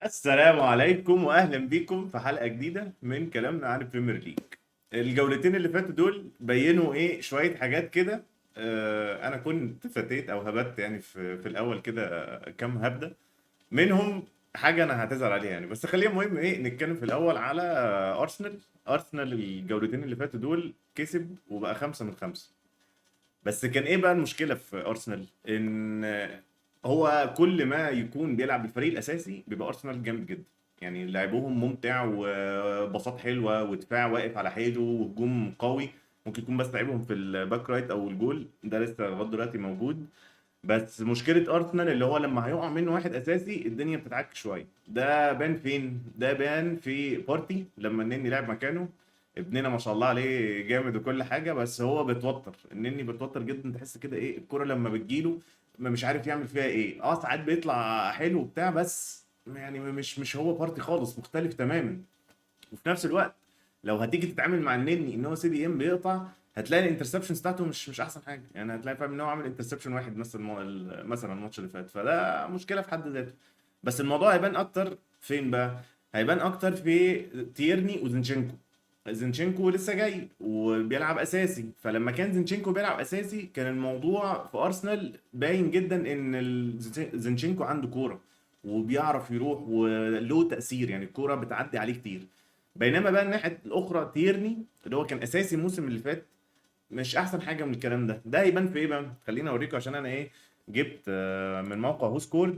السلام عليكم واهلا بيكم في حلقة جديدة من كلامنا عن البريمير ليج. الجولتين اللي فاتوا دول بينوا ايه شوية حاجات كده. انا كنت فتيت او هبت يعني في الاول كده كام هبده منهم حاجة انا هعتذر عليها يعني، بس خلينا المهم ايه نتكلم في الاول على ارسنال. ارسنال الجولتين اللي فاتوا دول كسب وبقى 5 من 5. بس كان ايه بقى المشكلة في ارسنال؟ ان هو كل ما يكون بيلعب بالفريق الاساسي بيبقى ارسنال جامد جدا، يعني لعبهم ممتع وباصات حلوة ودفاع واقف على حيله وهجوم قوي. ممكن يكون بس لعيبهم في ال back right او الجول ده لسه لغاية دلوقتي موجود. بس مشكلة ارسنال اللي هو لما هيقع منه واحد اساسي الدنيا بتتعك شوية. ده بان فين؟ ده بان في بارتي لما النني لعب مكانه. ابننا ما شاء الله عليه جامد وكل حاجة، بس هو بيتوتر، النني بيتوتر جدا. تحس كده ايه الكره لما بتجيله ما مش عارف يعمل فيها ايه. ساعات بيطلع حلو وبتاع، بس يعني مش هو بارتي خالص، مختلف تماما. وفي نفس الوقت لو هتيجي تتعامل مع النني ان هو CDM بيقطع، هتلاقي ال interceptions بتاعته مش احسن حاجة. يعني هتلاقي فاهم ان هو عامل interception واحد مثلا الماتش اللي فات، فده مشكلة في حد ذاته. بس الموضوع هيبان اكتر فين بقى؟ هيبان اكتر في تيرني وزينشينكو. زينشينكو لسه جاي وبيلعب اساسي، فلما كان زينشينكو بيلعب اساسي كان الموضوع في ارسنال باين جدا ان زينشينكو عنده كورة وبيعرف يروح وله تاثير، يعني الكورة بتعدي عليه كتير. بينما بقى الناحية الاخرى تيرني اللي هو كان اساسي الموسم اللي فات مش احسن حاجة من الكلام ده. ده هيبان في ايه بقى؟ خليني اوريكم، عشان انا ايه جبت من موقع WhoScored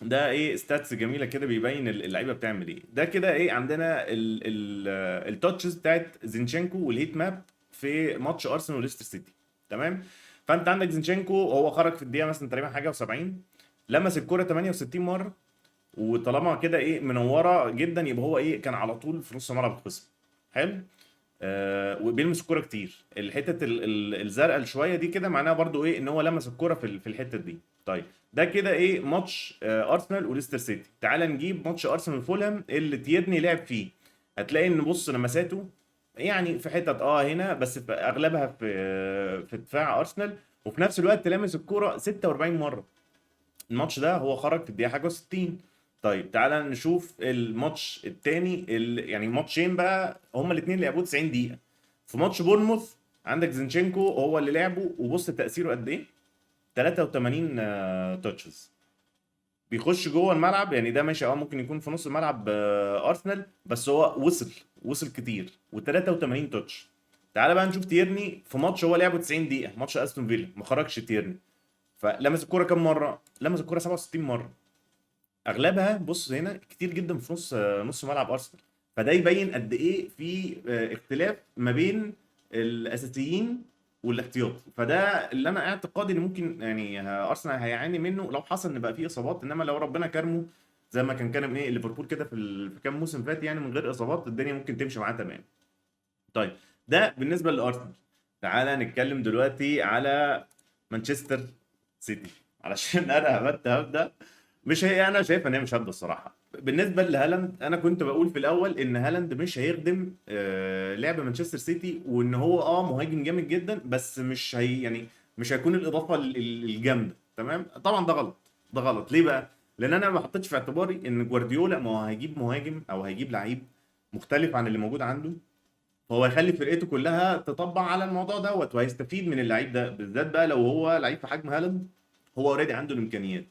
ده ايه stats جميلة كده بيبين اللعيبة بتعمل ايه. ده كده ايه عندنا ال touches بتاعت زينشينكو وال heat map في ماتش ارسنال وليستر سيتي، تمام؟ فانت عندك زينشينكو هو خرج في الدقيقة مثلا تقريبا حاجة و70، لمس الكره 68 مرة، وطالما كده ايه منورة جدا يبقى هو ايه كان على طول في نص ملعب الخصم. حلو. وبيلمس الكورة كتير. الحتة الزرقاء شوية دي كده معناها برضو ايه ان هو لمس الكورة في الحتة دي. طيب ده كده ايه ماتش ارسنال وليستر سيتي. تعال نجيب ماتش ارسنال وفولهام اللي تيرني لعب فيه. هتلاقي ان بص لمساته يعني في حتت هنا، بس في اغلبها في دفاع ارسنال، وفي نفس الوقت لامس الكورة 46 مرة. الماتش ده هو خرج في الدقيقة حاجة و60. طيب تعال نشوف الماتش التاني، يعني ماتشين بقى هما الاثنين لعبوه 90 دقيقة. في ماتش بورنموث عندك زينشينكو هو اللي لعبه، وبص تأثيره قد ايه، 83 touches، بيخش جوه الملعب. يعني ده ماشي ممكن يكون في نص الملعب ارسنال، بس هو وصل كتير و83 touch. تعال بقى نشوف تيرني في ماتش هو لعبه 90 دقيقة، ماتش استون فيلا ما خرجش تيرني، فلمس الكورة كام مرة؟ لمس الكورة 67 مرة، اغلبها بص هنا كتير جدا في نص ملعب ارسنال. فده يبين قد ايه في اختلاف ما بين الاساسيين والاحتياط. فده اللي انا اعتقادي ان ممكن يعني ارسنال هيعاني منه لو حصل ان بقى فيه اصابات. انما لو ربنا كرمه زي ما كان كرم ايه ليفربول كده في كام موسم فات يعني من غير اصابات الدنيا ممكن تمشي معاه تمام. طيب ده بالنسبة لارسنال. تعالى نتكلم دلوقتي على مانشستر سيتي، علشان انا هبت هبدا مش هي، انا شايف ان هي مش هبدا الصراحة. بالنسبة لهالاند انا كنت بقول في الاول ان هالاند مش هيخدم لعب مانشستر سيتي، وان هو مهاجم جامد جدا بس مش هي يعني مش هيكون الاضافة الجامدة، تمام؟ طبعا ده غلط، ده غلط. ليه بقى؟ لان انا ما حطيتش في اعتباري ان جوارديولا ما هو هيجيب مهاجم او هيجيب لعيب مختلف عن اللي موجود عنده، فهو هيخلي فرقته كلها تطبع على الموضوع دوت وهيستفيد من اللعيب ده، بالذات بقى لو هو لعيب في حجم هالاند هو already عنده الامكانيات.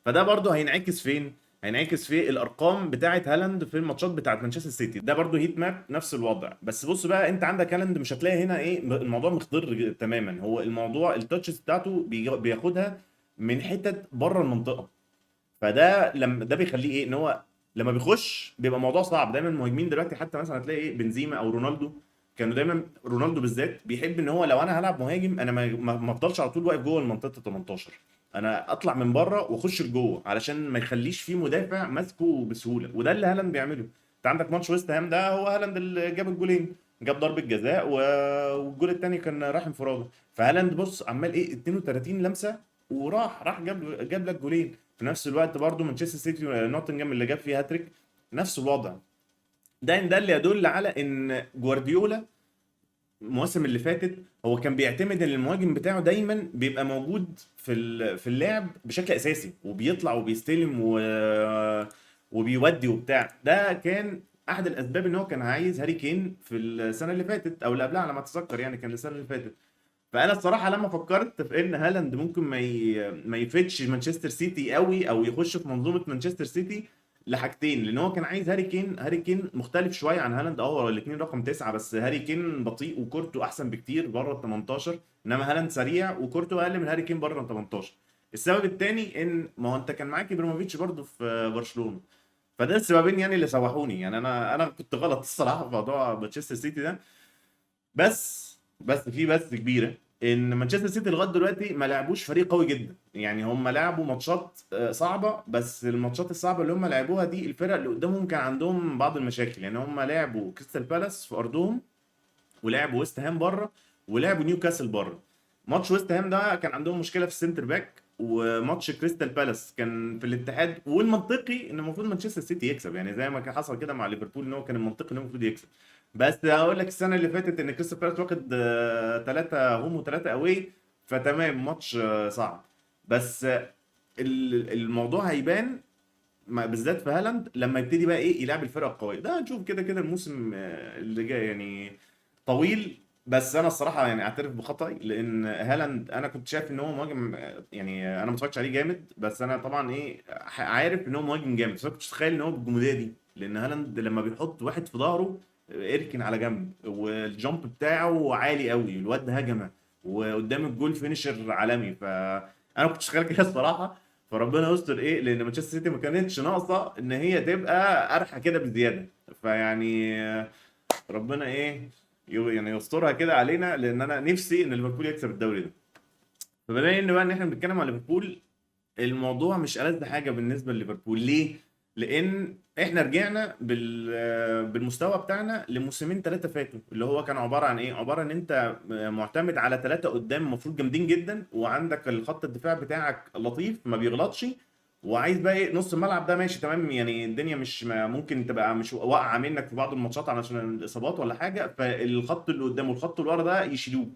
فده برضه هينعكس فين؟ هينعكس في الارقام بتاعه هالاند في الماتشات بتاعه مانشستر سيتي. ده برضه heat map نفس الوضع. بس بص بقى انت عندك هالاند مش هتلاقي هنا ايه الموضوع مخضر تماما. هو الموضوع ال touches بتاعته بياخدها من حتت بره المنطقة، فده لما ده بيخليه ايه ان هو لما بيخش بيبقى الموضوع صعب. دايما المهاجمين دلوقتي حتى مثلا هتلاقي ايه بنزيما او رونالدو، كانوا دايما رونالدو بالذات بيحب ان هو لو انا هلعب مهاجم انا ما افضلش على طول واقف جوه المنطقة 18، انا اطلع من بره واخش لجوه علشان ما يخليش فيه مدافع ماسكه بسهولة. وده اللي هالاند بيعمله. انت عندك ماتش ويست هام ده هو هالاند اللي جاب الجولين، جاب ضربه جزاء والجول الثاني كان راح انفراده. فهالاند بص عمال ايه 32 لمسه وراح جاب لك جولين. في نفس الوقت برده مانشستر سيتي ونوتنجهام اللي جاب فيه هاتريك نفس الوضع. ده اللي يدل على ان جوارديولا المواسم اللي فاتت هو كان بيعتمد ان المهاجم بتاعه دايما بيبقى موجود في اللعب بشكل اساسي، وبيطلع وبيستلم وبيودي وبتاع. ده كان احد الاسباب ان هو كان عايز هاري كين في السنة اللي فاتت او اللي قبلها على ما اتذكر، يعني كان السنة اللي فاتت. فانا الصراحة لما فكرت في ان هالاند ممكن ما يفيدش مانشستر سيتي قوي او يخش في منظومة مانشستر سيتي لحاجتين، لان هو كان عايز هاري كين. هاري كين مختلف شوية عن هالاند، هو الاثنين رقم 9، بس هاري كين بطيء وكورته احسن بكتير بره ال 18، انما هالاند سريع وكورته اقل من هاري كين بره ال 18. السبب الثاني ان ما هو انت كان معاك ابراهيموفيتش برضه في برشلونة، فده السببين يعني اللي سوحوني. يعني انا كنت غلط الصراحة في موضوع مانشستر سيتي ده، بس في بس كبيرة ان مانشستر سيتي لغاية دلوقتي ما لعبوش فريق قوي جدا. يعني هم لعبوا ماتشات صعبة، بس الماتشات الصعبة اللي هم لعبوها دي الفرق اللي قدامهم كان عندهم بعض المشاكل. يعني هم لعبوا كريستال بالاس في ارضهم، ولعبوا ويست هام بره، ولعبوا نيوكاسل بره. ماتش ويست هام ده كان عندهم مشكلة في ال center back، وماتش كريستال بالاس كان في الاتحاد، والمنطقي ان المفروض مانشستر سيتي يكسب، يعني زي ما كان حصل كده مع ليفربول ان هو كان المنطقي ان هو المفروض يكسب. بس هقول لك السنة اللي فاتت ان كريستال بالاس واخد 3 home و3 away، فتمام ماتش صعب. بس الموضوع هيبان بالذات في هالاند لما يبتدي بقى ايه يلعب الفرقة القوية. ده هنشوف كده كده الموسم اللي جاي يعني طويل. بس انا الصراحة يعني اعترف بخطأي، لان هالاند انا كنت شايف ان هو مهاجم، يعني انا ما اتفرجتش عليه جامد، بس انا طبعا ايه عارف ان هو مهاجم جامد، بس انا كنتش متخيل ان هو بالجموديه دي. لان هالاند لما بيحط واحد في ظهره اركن على جنب، وال jump بتاعه عالي قوي، الواد هجمة وقدام الجول finisher عالمي. فانا ما كنتش متخيل كده الصراحة، فربنا يستر ايه، لان مانشستر سيتي ما كانتش ناقصه ان هي تبقى قرحة كده بزيادة. فيعني ربنا ايه يعني يسترها كده علينا، لان انا نفسي ان ليفربول يكسب الدوري ده. فبما ان بقى ان احنا بنتكلم على ليفربول، الموضوع مش ألذ حاجة بالنسبة لليفربول. ليه؟ لان احنا رجعنا بالمستوى بتاعنا لموسمين 3 فاتوا، اللي هو كان عبارة عن ايه؟ عبارة ان انت معتمد على 3 قدام المفروض جامدين جدا، وعندك الخط الدفاع بتاعك لطيف ما بيغلطش، وعايز بقى ايه نص الملعب ده ماشي تمام، يعني الدنيا مش ممكن تبقى مش واقعه منك في بعض الماتشات علشان الاصابات ولا حاجة، فالخط اللي قدام والخط اللي ورا ده يشيلوك.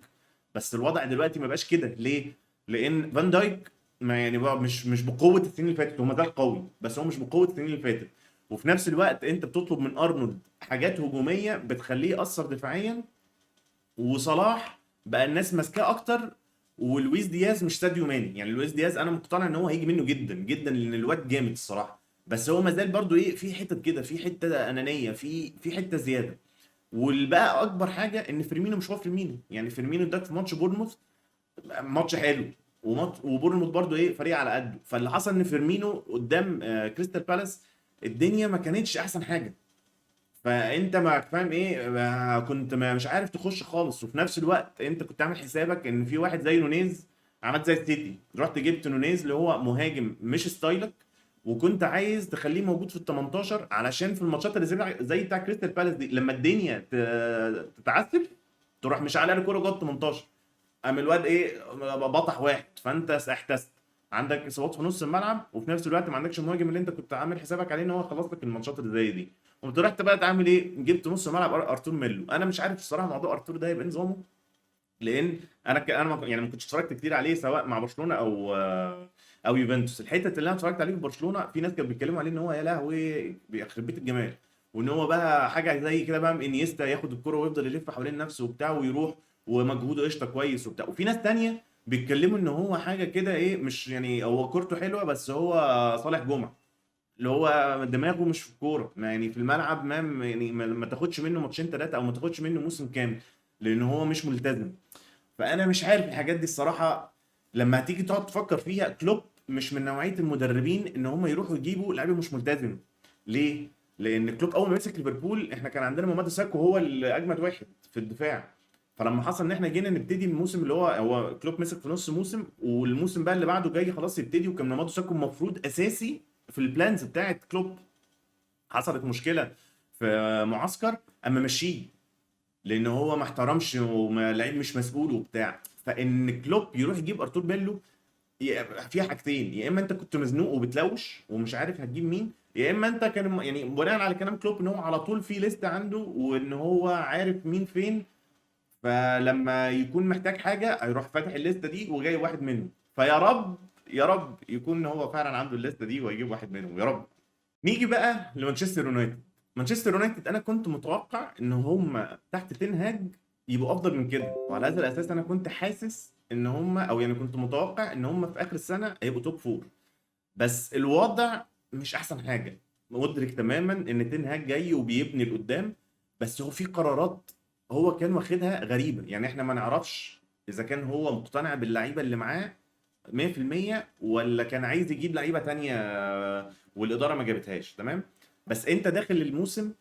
بس الوضع دلوقتي ما بقاش كده. ليه؟ لان فان دايك ما يعني بقى مش بقوة السنين اللي فاتت، هو ما زال قوي بس هو مش بقوة السنين اللي فاتت. وفي نفس الوقت انت بتطلب من ارنولد حاجات هجومية بتخليه يأثر دفاعيا، وصلاح بقى الناس ماسكاه اكتر، ولويس دياز مش ساديو ماني. يعني لويس دياز انا مقتنع ان هو هيجي منه جدا جدا، لان الواد جامد الصراحة، بس هو ما زال برضو ايه في حتة كده، في حتة انانية، في حتة زيادة. والبقى اكبر حاجة ان فيرمينو مش هو فيرمينو. يعني فيرمينو ده في ماتش بورنموث ماتش حلو، وبورنموث برضو ايه فريق على قده. فاللي حصل ان فيرمينو قدام كريستال بالاس الدنيا ما كانتش احسن حاجة، فانت ما فاهم ايه، ما كنت ما مش عارف تخش خالص. وفي نفس الوقت انت كنت عامل حسابك ان في واحد زي نونيز، عملت زي السيتي، رحت جبت نونيز اللي هو مهاجم مش style ك، وكنت عايز تخليه موجود في ال 18 علشان في الماتشات اللي زي بتاع كريستال بالاس دي لما الدنيا تتعسف تروح مش على الكورة جوه ال 18، قام الواد ايه بطح واحد، فانت احتست عندك اصابات في نص الملعب، وفي نفس الوقت ما عندكش المهاجم اللي انت كنت عامل حسابك عليه ان هو خلص لك الماتشات اللي زي دي. قمت رحت بقى تعمل ايه؟ جبت نص ملعب ارتور ميلو. انا مش عارف الصراحة موضوع ارتور ده هيبقى نظامه، لان انا يعني ما كنتش اتفرجت كتير عليه سواء مع برشلونة او يوفنتوس. الحتة اللي انا اتفرجت عليه في برشلونة في ناس كانوا بيتكلموا عليه ان هو يا لهوي بيخرب بيت الجمال، وان هو بقى حاجة زي كده بقى انيستا ياخد الكره ويفضل يلف حوالين نفسه وبتاع ويروح ومجهوده قشطه كويس وبتاع. وفي ناس تانية بيتكلموا ان هو حاجة كده ايه، مش يعني هو كورته حلوة بس هو صالح جمعه اللي هو دماغه مش في الكورة، يعني في الملعب ما يعني ما تاخدش منه ماتشين 3 او ما تاخدش منه موسم كامل لان هو مش ملتزم. فانا مش عارف الحاجات دي الصراحة لما هتيجي تقعد تفكر فيها. كلوب مش من نوعية المدربين ان هم يروحوا يجيبوا لعيبة مش ملتزم. ليه؟ لان كلوب اول ما مسك ليفربول احنا كان عندنا مامادو ساكو هو اللي اجمد واحد في الدفاع. فلما حصل ان احنا جينا نبتدي الموسم اللي هو كلوب مسك في نص موسم، والموسم بقى اللي بعده جاي خلاص يبتدي، وكان مامادو ساكو المفروض اساسي في ال plans بتاعت كلوب. حصلت مشكلة في معسكر اما مشيه لان هو ما احترمش وما لعيب مش مسؤول وبتاع. فان كلوب يروح يجيب ارتور بيلو فيها حاجتين، يا اما انت كنت مزنوق وبتلوش ومش عارف هتجيب مين، يا اما انت كان يعني بناء على كلام كلوب ان هو على طول في list عنده وان هو عارف مين فين، فلما يكون محتاج حاجة هيروح فاتح الليستة دي وجاي واحد منه. فيا رب يا رب يكون هو فعلا عنده الليستة دي ويجيب واحد منهم يا رب. نيجي بقى لمانشستر يونايتد. مانشستر يونايتد انا كنت متوقع ان هم تحت تنهاج يبقوا افضل من كده، وعلى هذا الاساس انا كنت حاسس ان هم، او يعني كنت متوقع ان هم في اخر السنة هيبقوا top four، بس الوضع مش احسن حاجة. مدرك تماما ان تنهاج جاي وبيبني لقدام، بس هو في قرارات هو كان واخدها غريبة، يعني احنا ما نعرفش اذا كان هو مقتنع باللعيبه اللي معاه 100% ولا كان عايز يجيب لعيبة تانية والادارة ما جابتهاش. تمام، بس انت داخل الموسم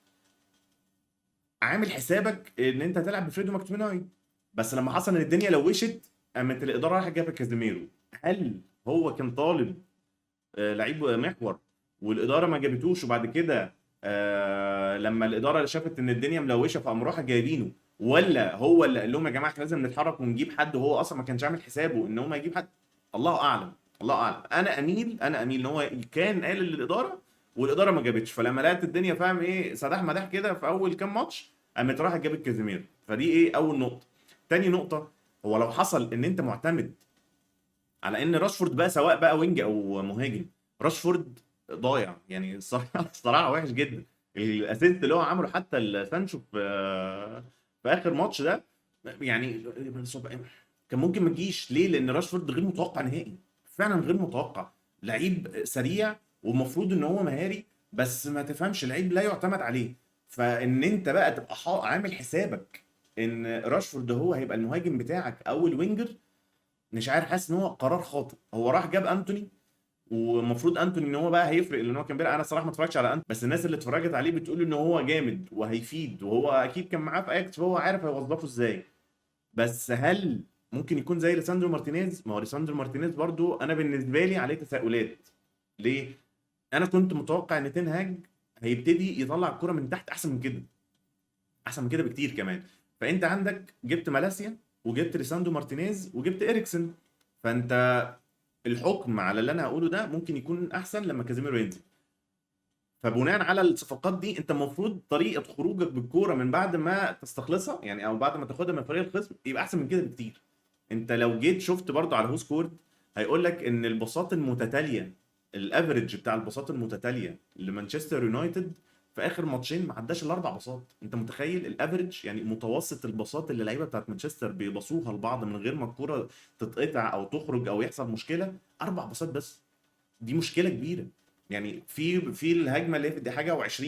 عامل حسابك ان انت هتلعب بفريد وماكتوميناي، بس لما حصل ان الدنيا لوشت قامت الادارة راحت جابت كازيميرو. هل هو كان طالب لعيب محور والادارة ما جابتوش، وبعد كده لما الادارة شافت ان الدنيا ملوشه فقام راحت جايبينه، ولا هو اللي قال لهم يا جماعة احنا لازم نتحرك ونجيب حد وهو اصلا ما كانش عامل حسابه ان هم يجيب حد؟ الله اعلم، الله اعلم. انا اميل ان هو كان قال للادارة والادارة ما جابتش، فلما لقت الدنيا فاهم ايه سداح مداح كده في اول كام ماتش قامت راحت جابت كازيميرو. فدي ايه اول نقطة. تاني نقطة، هو لو حصل ان انت معتمد على ان راشفورد بقى سواء بقى wing او مهاجم، راشفورد ضايع يعني الصراحة وحش جدا. ال assist اللي هو عمله حتى لسانشو في اخر ماتش ده يعني كان ممكن ما تجيش. ليه؟ لان راشفورد غير متوقع نهائي، فعلا غير متوقع. لعيب سريع ومفروض ان هو مهاري، بس ما تفهمش لعيب لا يعتمد عليه. فان انت بقى تبقى عامل حسابك ان راشفورد هو هيبقى المهاجم بتاعك او ال winger، مش عارف، حاسس ان هو قرار خاطئ. هو راح جاب انتوني، ومفروض انتوني ان هو بقى هيفرق لان هو كان بيلعب. انا صراحة ما اتفرجتش على انتوني، بس الناس اللي اتفرجت عليه بتقول ان هو جامد وهيفيد، وهو اكيد كان معاه في اياكس فهو عارف هيوظفه ازاي. بس هل ممكن يكون زي ليساندرو مارتينيز؟ ما هو ليساندرو مارتينيز برضو انا بالنسبة لي عليه تساؤلات. ليه؟ انا كنت متوقع ان تنهاج هيبتدي يطلع الكرة من تحت احسن من كده، احسن من كده بكتير كمان. فانت عندك جبت مالاسيا وجبت ليساندرو مارتينيز وجبت اريكسن، فانت الحكم على اللي انا هقوله ده ممكن يكون احسن لما كازيميرو ينزل. فبناء على الصفقات دي انت المفروض طريقه خروجك بالكورة من بعد ما تستخلصها يعني، او بعد ما تاخدها من فريق الخصم، يبقى احسن من كده بكتير. انت لو جيت شفت برضو على WhoScored هيقول لك ان الباصات المتتالية، ال average بتاع الباصات المتتالية لمانشستر يونايتد في اخر ماتشين ما عداش الاربع باصات. انت متخيل ال average؟ يعني متوسط الباصات اللي اللعيبة بتاعت مانشستر بيباصوها لبعض من غير ما الكورة تتقطع او تخرج او يحصل مشكلة، 4 باصات بس. دي مشكلة كبيرة. يعني في الهجمة اللي هي في حاجة و20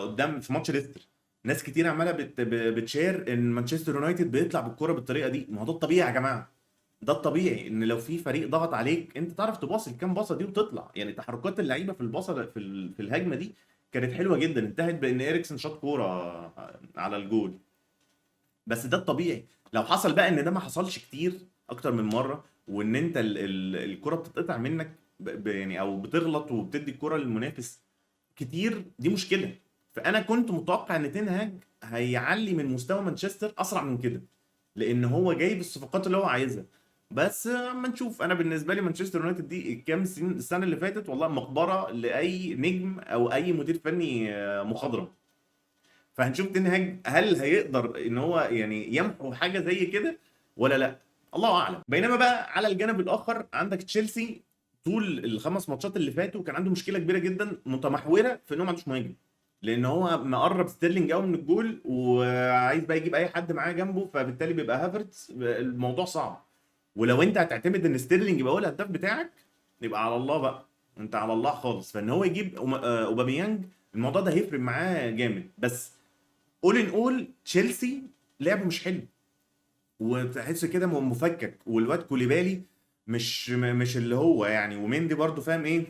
قدام في ماتش ليستر، ناس كتير عماله بتشير ان مانشستر يونايتد بيطلع بالكورة بالطريقة دي. ما هو ده الطبيعي يا جماعة، ده الطبيعي ان لو في فريق ضغط عليك انت تعرف تباصي الكام باصة دي وتطلع. يعني تحركات اللعيبة في الباصه في الهجمة دي كانت حلوة جدا، انتهت بان اريكسن شاط كورة على الجول. بس ده الطبيعي. لو حصل بقى ان ده ما حصلش كتير اكتر من مرة، وان انت الكورة بتتقطع منك يعني او بتغلط وبتدي الكورة للمنافس كتير، دي مشكلة. فانا كنت متوقع ان تنهاج هيعلي من مستوى مانشستر اسرع من كده، لان هو جايب الصفقات اللي هو عايزها. بس ما نشوف. انا بالنسبة لي مانشستر يونايتد دي كام السنة اللي فاتت والله مقبره لاي نجم او اي مدير فني مخضرم. فهنشوف تنهاج هل هيقدر ان هو يعني يمحو حاجة زي كده ولا لا، الله اعلم. بينما بقى على الجانب الاخر عندك تشيلسي طول الخمس ماتشات اللي فاتوا كان عنده مشكلة كبيرة جدا متمحوره في انه ما عندوش مهاجم، لان هو مقرب ستيرلينج قوي من الجول وعايز بقى يجيب اي حد معاه جنبه، فبالتالي بيبقى هافرتز. الموضوع صعب. ولو انت هتعتمد ان ستيرلينج يبقى هو الهداف بتاعك يبقى على الله بقى، انت على الله خالص. فان هو يجيب اوباميانج الموضوع ده هيفرق معاه جامد. بس قول نقول تشيلسي لعبه مش حلو وتحس كده مفكك، والواد كوليبالي مش اللي هو يعني، ومندي برضو فاهم ايه،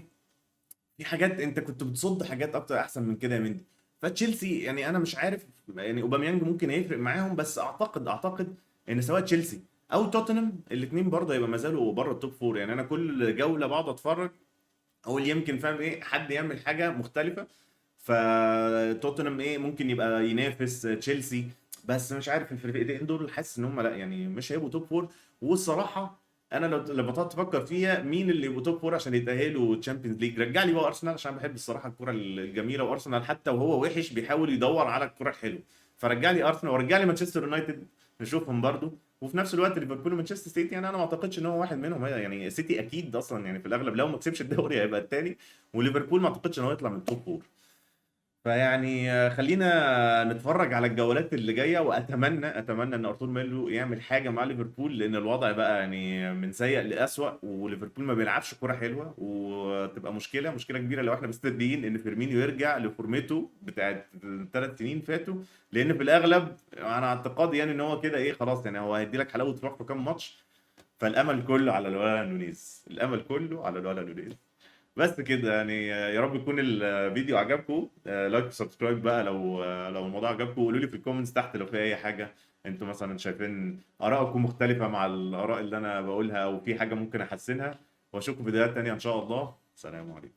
في حاجات انت كنت بتصد حاجات اكتر احسن من كده يا مندي. فتشيلسي يعني انا مش عارف، يعني اوباميانج ممكن هيفرق معاهم، بس اعتقد ان سواء تشيلسي او توتنهام الاثنين برضه هيبقى ما زالوا بره ال top four. يعني انا كل جولة بقعد اتفرج اقول يمكن فاهم ايه حد يعمل حاجة مختلفة، فتوتنهام ايه ممكن يبقى ينافس تشيلسي، بس مش عارف الفريقين دول حاسس ان هم لا يعني مش هيبقوا top four. والصراحة انا لو لما تقعد تفكر فيها مين اللي يبقوا top four عشان يتاهلوا Champions League، رجع لي بقى ارسنال، عشان بحب الصراحة الكره الجميلة، وارسنال حتى وهو وحش بيحاول يدور على الكره الحلوة. فرجع لي ارسنال ورجع لي مانشستر يونايتد نشوفهم برضو. وفي نفس الوقت ليفربول ومانشستر سيتي يعني انا ما اعتقدش ان هو واحد منهم، يعني سيتي اكيد اصلا يعني في الاغلب لو ما كسبش الدوري هيبقى الثاني، وليفربول ما اعتقدش ان هو يطلع من ال top four. فيعني خلينا نتفرج على الجولات اللي جاية، واتمنى ان ارتور ميلو يعمل حاجة مع ليفربول، لان الوضع بقى يعني من سيء لأسوأ، وليفربول ما بيلعبش كره حلوة، وتبقى مشكلة كبيرة لو احنا مستنيين ان فيرمينيو يرجع لفورمته بتاعت 3 سنين فاتوا، لان في الاغلب انا اعتقادي يعني ان هو كده ايه خلاص، يعني هو هيدي لك حلاوة روح في كام ماتش. فالامل كله على الولا نونيز، الامل كله على الولا نونيز. بس كده يعني، يا رب يكون الفيديو عجبكم، like و subscribe بقى لو الموضوع عجبكم، وقولوا لي في ال comments تحت لو في اي حاجة انتوا مثلا شايفين ارائكم مختلفة مع الاراء اللي انا بقولها، او في حاجة ممكن احسنها. واشوفكم في فيديوهات تانية ان شاء الله. سلام عليكم.